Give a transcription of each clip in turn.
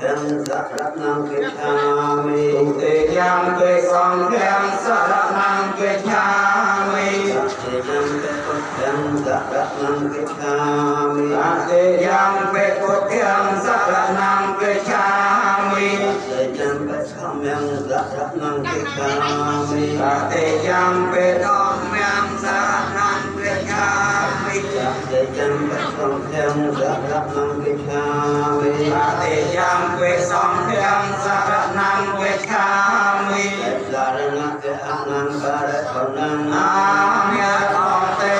ធំសរណង្កិច្ឆាមិ ទុតិយំពេសង្ឃំសរណង្កិច្ឆាមិ តតិយំពេពុទ្ធំសរណង្កិច្ឆាមិ តតិយំពេពុទ្ធំសរណង្កិច្ឆាមិ តតិយំពេធម្មំសរណង្កិច្ឆាមិ តតិយំពេធម្មំសរណង្កិច្ឆាមិ តតិយំពេសង្ឃំសរណង្កិច្ឆាមិ តតិយំពេសង្ឃំសរណង្កិច្ឆាមិ សរណកអនង្ករបណ្ណੰ អាមេអន្តេ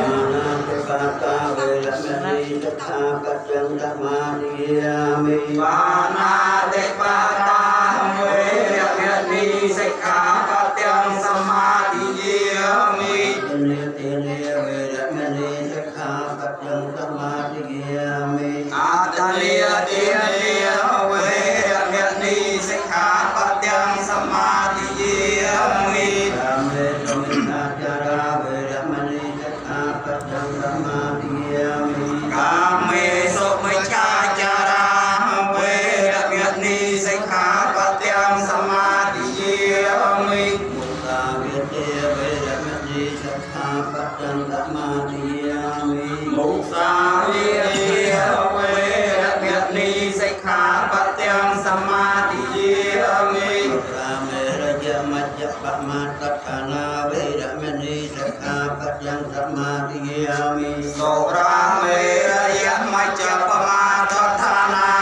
អានាតិបាតាវេរមណីសិក្ខាបច្ចੰសមាទិយាមិ បាណាតិបាតាវេរមណីសិក្ខាបច្ចੰសមាទិយាមិ និតិនេវេរមណីសិក្ខាបច្ចੰសមាទិយាមិ អតលាតិនេវេរមណីសិក្ខាបច្ចੰសមាទិយាមិ កាមេសុមិច្ឆាចារាវេរមណីសិក្ខាបច្ចੰសមាទិយាមិ កាមេសុមិច្ឆាចារាវេរមណីសិក្ខាបច្ចੰសមាទិយាមិ មុតាវិទេវេរមណីសិក្ខាបច្ចੰសមាទិយាមិ មុសាវិរិយវេរមណីសិក្ខាបច្ចੰសមាទិយាមិ កាមេរយមជ្ជបមាតដ្ឋានាវេរមណីសិក្ខាបច្ចੰសមាទិយាមិ សុរាមេរយមជ្ជបមាទដ្ឋានា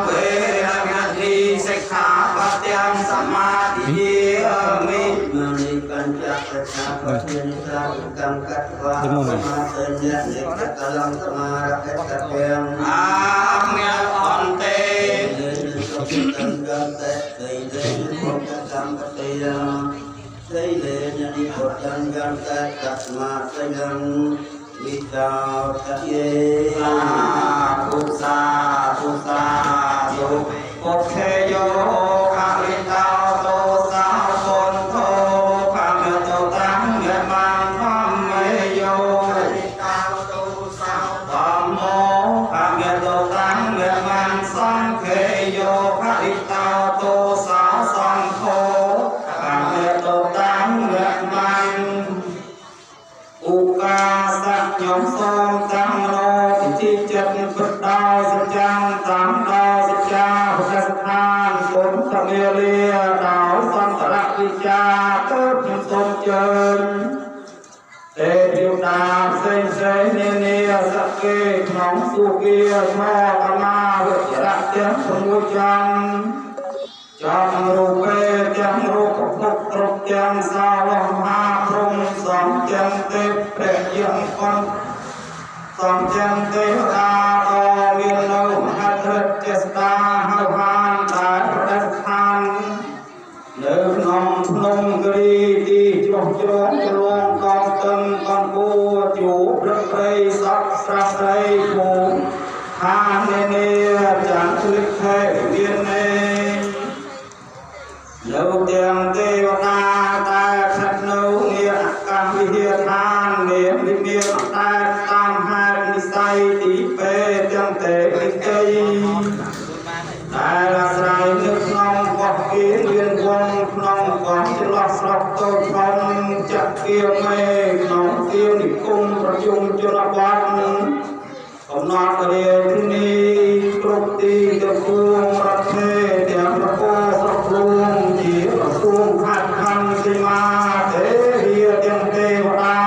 វេរមណីសិក្ខាបច្ចੰសមាទិយាមិ មនិបញ្ចសិក្ខាបទានិសាកម្មកត្វាសមាទិញនិកលំសមារកតពាំ អាមេអន្តេ នេសុខតੰកតេសីលេនពុទ្ធកម្មបតិយសីលេននិពុទ្ធੰកតេតស្មាសយំវិតោតយេ សាធុសាធុសាធុពុទ្ធេយោខរិតោតោសាពុទ្ធោខមតោតាំងយមង្ធម្មេយោរិតោតោសាធម្មោខមតោតាំងយមង្សង្ឃេយោខរិតោតោសាសង្ឃោខមតោតាំងយមង្ឧកាសៈខ្ញុំសូមតាំងមโนពិធីចិត្តប្រដោយសច្ចាំតាមដោយសច្ចាពុទ្ធស្ថានគុណតមេលាដោយសន្តរវិចាទៅខ្ញុំសូមជើញទេពយតាផ្សេងផ្សេងនានាសកេក្នុងសុគាឆកមាវិជ្រៈទាំង6ចំចំរូបេទាំងរូបភពគ្រប់ទាំងសាលោះមហាព្រំសំទាំងទេពព្រះយាងកនសំទាំងទេវតាដ៏មាននៅមហិទ្ធិចេស្តាហៅហានដែលប្រតិស្ថាននៅក្នុងភ្នំគិរីទីជ្រោះជ្រងជ្រងកងស្ទឹងកងគួជួព្រឹកព្រៃសត្វស្រស់ស្រីភូមិឋាននានាចាំគ្លិកខេមាននេនៅទាំងទេវតាតែស្ថិតនៅនាអាកាសវិហារឋាននាវិមានតែតាមហេតុនិស័យទីពេទាំងទេវិកីដែលអាស្រ័យនៅក្នុងកោះគៀមានវងក្នុងកោះចន្លោះស្រុកតូចធំចក្គាមេក្នុងគៀនិគមប្រជុំជនបទកំណត់រាជធានីគ្រប់ទីទាំងពួងរដ្ឋេទាំងប្រកបស្រុករួមជាក្រសួងខាត់ខណ្ឌសីមាទេរាទាំងទេវតា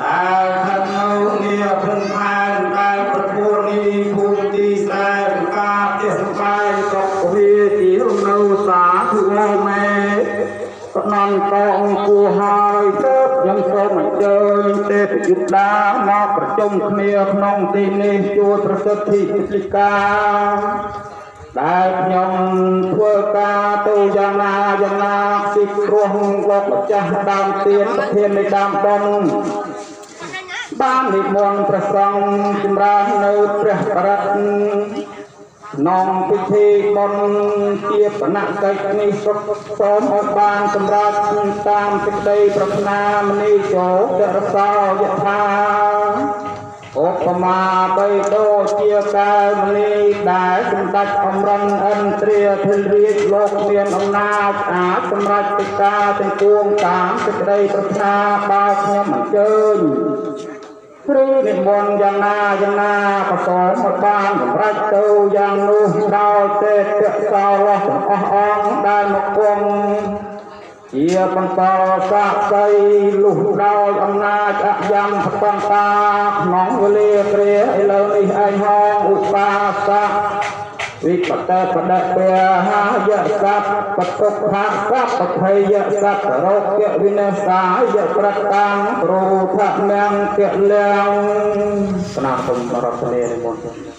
ដែលស្ថិតនៅនាភឹងផែនដែលប្រពន្ធនេះភូមិទីស្រែវិការផ្ទះសម្បែងក៏វាជារំនៅសាធុមេកណន្តងគួហើយទៅខ្ញុំសូមអញ្ជើញទេពយុតាមកប្រជុំគ្នាក្នុងទីនេះជួយប្រសិទ្ធិពិធីការដែលខ្ញុំធ្វើការទៅយ៉ាងណាយ៉ាងណាពីគ្រោះលោកម្ចាស់ដើមទៀនប្រធាននៃដើមបុណ្យបាននិមន្តព្រះសង្ឃចម្រើននៅព្រះបរិត្តក្នុងពិធីបុណ្យជាបណកិច្ចនេះសុខសូមឲ្យបានសម្រាប់តាមសេចក្តីប្រាថ្នាមនីចូលតរសោយថា ឧបមាបីដូចជាកែវមលី ដែលសម្ដេចអមរិនឥន្ទ្រាធិរាជលោកមានអំណាច អាចសម្រេចកិច្ចការទាំងពួងតាមសេចក្តីប្រាថ្នា បើខ្ញុំអញ្ជើញឬនិមន្តយ៉ាងណាយ៉ាងណា ក៏សូមឲ្យបានសម្រេចទៅយ៉ាងនោះ ដោយទេពសោលោះទាំងអស់អង្គដែលមកគង់ជាបន្តសាក្សី លុះដោយអំណាចអយមបបន្តតា ក្នុងវេលាគ្រាឥឡូវនេះឯងហង ឧបាសកវិបតេបដិពាហាយសัพពទុក្ខសัพភ័យសัพរោគវិនាសាយប្រតាំងគ្រូធមង្គលំស្នាគុំរតនានិមន្ត។